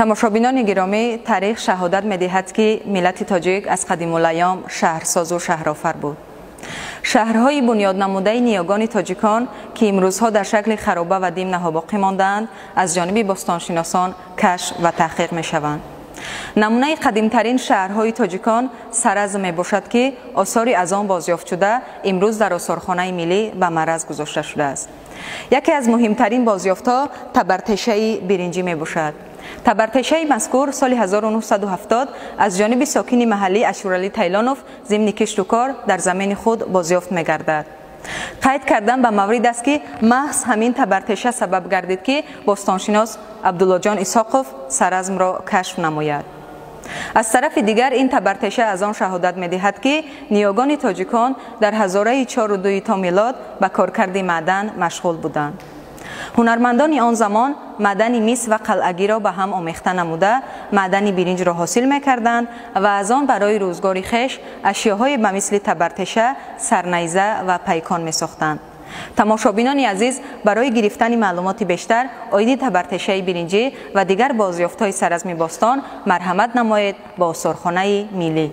Тамошобинони гиромӣ, таърих шаҳодат медиҳад, ки миллати тоҷик аз қадимулайём шаҳрсозу шаҳрофар буд. Шаҳрҳои бунёднамудаи ниёгони тоҷикон, ки имрӯзҳо дар шакли хароба ва димнаҳо боқӣ мондаанд, аз ҷониби бостоншиносон кашф ва таҳқиқ мешаванд. Намунаи қадимтарин шаҳрҳои тоҷикон Саразм мебошад, ки осори аз он бозёфтшуда имрӯз дар осорхонаи миллӣ ба маъраз гузошта шудааст. Яке аз муҳимтарин бозёфтҳо табартешаи биринҷӣ мебошад. Табартешаи мазкур соли 1970 аз ҷониби сокини маҳаллӣ Ашуралӣ Тайлонов зимни кишту кор дар замини худ бозёфт мегардад. Қайд кардан ба маврид аст, ки маҳз ҳамин табартеша сабаб гардид, ки бостоншинос Абдуллоҷон Исҳоқов Саразмро кашф намояд. Аз тарафи дигар, ин табартеша аз он шаҳодат медиҳад, ки ниёгони тоҷикон дар ҳазораи 4-2 то милод ба коркарди маъдан машғул буданд. Ҳунармандони он замон маъдани мис ва қалъагиро ба ҳам омехта намуда, маъдани биринҷро ҳосил мекарданд ва аз он барои рӯзгори хеш ашёҳое ба мисли табартеша, сарнайза ва пайкон месохтанд. Тамошобинони азиз, барои гирифтани маълумоти бештар оиди табартешаи биринҷӣ ва дигар бозёфтҳои Саразми бостон марҳамат намоед ба осорхонаи миллӣ.